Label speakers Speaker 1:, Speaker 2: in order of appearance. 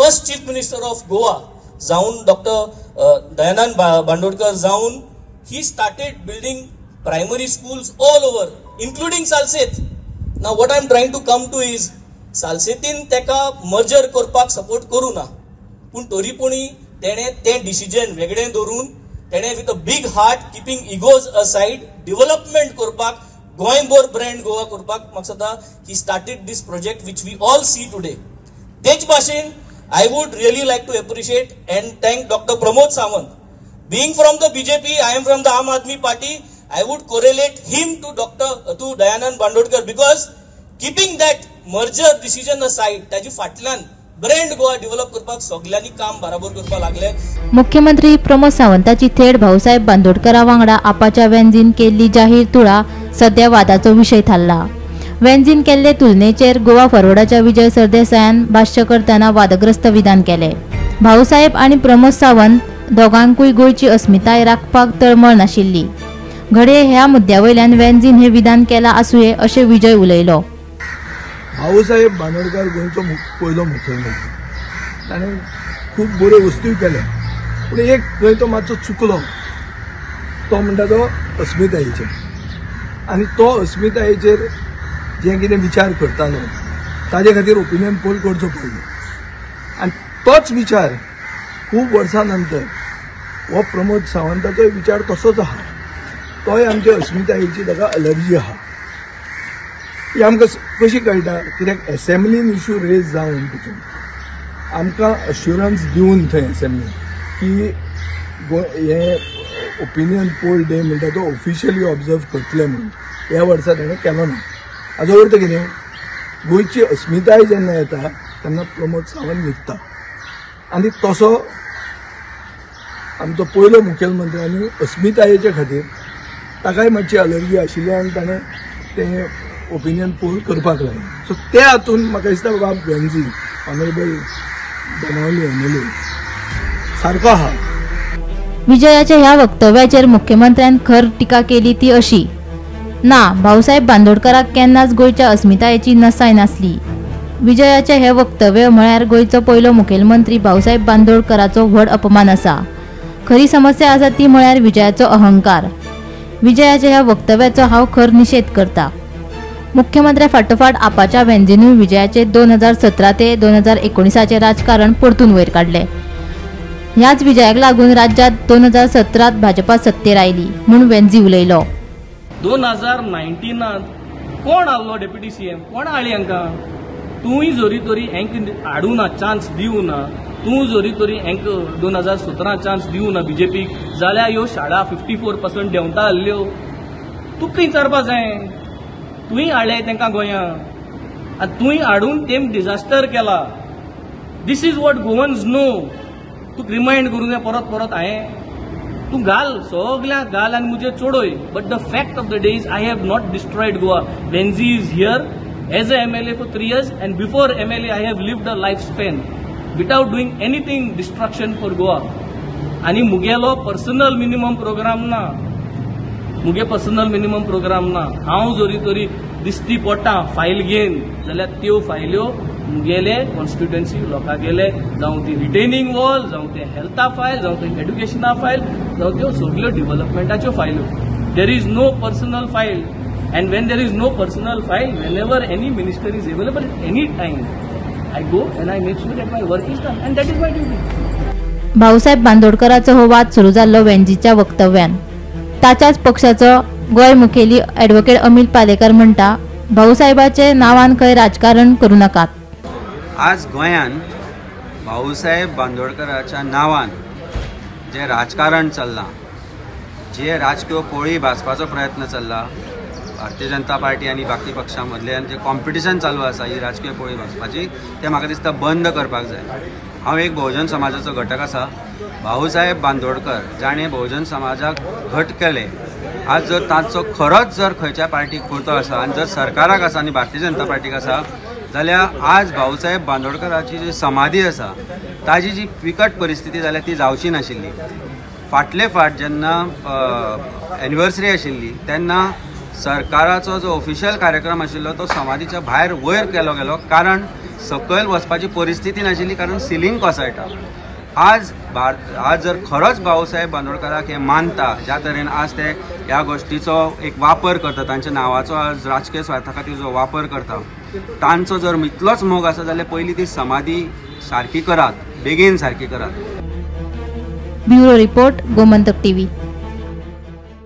Speaker 1: First chief minister of Goa जावन doctor Dayanand Bandodkar जावन he started building primary schools all over, including Salcete. Now what I am trying to come to is सालसेतीन तेका merger करपाक support करूं ना, पूण तरी पुणी तेणें तें डिसिजन वेगळें दवरून तेणें with a big heart, keeping egos aside, development करपाक, गोंयभर ब्रँड गोवा करपाक म्हाका दिसता he started this project which we all see today. तेच भाशेन I would really like to appreciate and thank Doctor Pramod Sawant. Being from the BJP, I am from the Aam Aadmi Party, I would correlate him to to Dayanand Bandodkar, because keeping that merger decision aside, ताजी फाटल्यान brand Goa develop करपाक सगल्यांनी काम बराबर करपाक लागले.
Speaker 2: मुख्यमंत्री प्रमोद सावंताची थेट भाऊसाहेब बांदोडकरा वांगडा आपाच्या वेंझीन केल्ली जाहीर तुळा सध्या वादाचो विशय थारला. वेंझीन केल्ले तुलनेचेर गोवा फॉरवर्डाच्या विजय सरदेसायान भाश्य करतना वादग्रस्त विधान केले. भाऊसाहेब आनी प्रमोद सावंत दोगांकूय गोंयची अस्मिताय राखपाक तळमळ नाशिल्ली. घडये ह्या मुद्द्या वयल्यान वेंझीन हे विधान केला आसुये अशें विजय उलयलो.
Speaker 3: भाऊसाहेब बांदोडकर गोंयचो पयलो मुख्यमंत्री, ताणें खूब बऱ्यो वस्तूय केल्या, पूण एक खंय तो मातसो चुकलो तो म्हणटा तो अस्मितायेचेर, आनी तो अस्मितायेचेर जें कितें विचार करतालो ताजे खातीर ओपिनियन पोल करचो पडलो, आनी तोच विचार खूब वर्सां नंतर हो प्रमोद सावंताचोय विचार तसोच आहा, तोय आमच्या अस्मितायेची ताका अलर्जी आहा. ही आमकां कशी कळटा, कित्याक एसेंब्लीन इशू रेज जावन पसून आमकां अश्युरन्स दिवन थंय एसेंब्लीन की हे ओपिनियन पोल डे म्हणटा तो ऑफिशियली ऑब्जर्व करतले म्हणून, ह्या वर्सा ताणें केलो ना. हाजो अर्थ कितें, गोंयची अस्मिताय जेन्ना येता तेन्ना प्रमोद सावंत न्हिदता, आनी तसो आमचो पयलो मुखेलमंत्री आनी अस्मितायेचे खातीर ताकाय मातशी अलर्जी आशिल्ली आनी ताणें तें ओपिनियन पोल करपाक लायलें. सो ते हातून म्हाका दिसता बाब वेंझी ऑनरेबल बेनावली एमएलए सारको आहा.
Speaker 2: विजयाच्या ह्या वक्तव्याचेर मुख्यमंत्र्यान खर टिका केली ती अशी, ना, भाऊसाहेब बांदोडकराक केन्नाच गोंयच्या अस्मितायेची नसाय नासली. विजयाचे हे वक्तव्य म्हळ्यार गोंयचो पयलो मुखेलमंत्री भाऊसाहेब बांदोडकराचो व्हड अपमान आसा. खरी समस्या आसा ती म्हळ्यार विजयाचो अहंकार. विजयाच्या ह्या वक्तव्याचो हांव खर निशेध करता. मुख्यमंत्र्या फाटोफाट आपाच्या वेंझीनूय विजयाचे 2017 ते 2019 राजकारण परतून वयर काडले. ह्याच विजयाक लागून राज्यात 2017 भाजपा सत्तेर आयली म्हूण वेंझी उलयलो.
Speaker 1: 2019 कोण आहलो डेप्युटी सीएम, कोण हाडली हांकां? तूंय जरी तरी हेंक हाडूं ना, चान्स दिवं ना, तूं जरी तरी हेंक 2017 चान्स दिवं ना बीजेपीक, जाल्यार ह्यो शाळा 54% देंवता आहल्यो. तुका विचारपा जाय, तुवें हाडले तांकां गोंया आनी तुवें हाडून तेम डिजास्टर केला. This is what Goans know. तुका रिमायंड करूं जाय परत परत हांवें, तूं घाल सगल्यांक घाल आनी म्हजेर चडय, but the fact of the day is I have not destroyed Goa. Venzy is here as a MLA for 3 years, and before MLA I have lived a life span without doing anything destruction for Goa. आनी मुगेलो personal minimum programme ना, मुगे personal minimum programme ना. हांव जरी तरी दिश्टी पडटा file घेवन जाल्यार त्यो फायल्यो मुगेले कॉन्स्टिट्युएन्सी लोकां गेले, जावं ती रिटेनिंग वॉल, जावं ते हेल्था फायल, जावं ते एड्युकेशना फायल, जावं त्यो सगल्यो डिव्हलपमेंटाच्यो फायल्यो. There is no personal file, and when there is no personal file, whenever any minister is available at any time, I go and I make sure that my work is done, and that is my duty.
Speaker 2: Bhausaheb बांदोडकराचो हो वाद सुरू जाल्लो वेंझीच्या वक्तव्यान. ताच्याच पक्षाचो गोंय मुखेली advocate अमील Palekar म्हणटा, भाऊसाहेबाचे नांवान खंय राजकारण करूं नाकात.
Speaker 4: आज गोंयान भाऊसाहेब बांदोडकराच्या नांवान जें राजकारण चल्लां, जे राजकीय पोळी भाजपाचो प्रयत्न चल्ला, भारतीय जनता पार्टी आनी बाकी पक्षां मदल्यान जें कॉम्पिटिशन चालू आसा ही राजकीय पोळी भाजपाची, तें म्हाका दिसता बंद करपाक जाय. हांव एक बहुजन समाजाचो घटक आसा. भाऊसाहेब बांदोडकर जाणें बहुजन समाजाक घट केलें, आज जर तांचो खरोच जर खंयच्या पार्टीक पुरतो आसा आनी जर सरकाराक आसा आनी भारतीय जनता पार्टीक आसा जाल्यार आज भाऊसाहेब बांदोडकराची जी समाधी आसा ताजी जी विकट परिस्थिती जाल्या ती जावची नाशिल्ली. फाटले फाट जेन्ना एनिवर्सरी आशिल्ली तेन्ना सरकाराचो जो ऑफिशियल कार्यक्रम आशिल्लो तो समाधीच्या भायर वयर केलो गेलो, कारण सकयल वचपाची परिस्थिती नाशिल्ली, कारण सिलींग कोसळटा. आज आज जर खरोच भाऊसाहेब बांदोडकराक हे मानता, ज्या तरेन आज ते ह्या गोष्टीचो एक वापर करता, तांच्या नांवाचो आज राजकीय स्वार्था खातीर जो वापर करता, तांचो जर इतलोच मोग आसा जाल्यार पयलीं ती समाधी सारकी करात, बेगीन सारकी करात.
Speaker 2: Bureau report, Gomantak TV.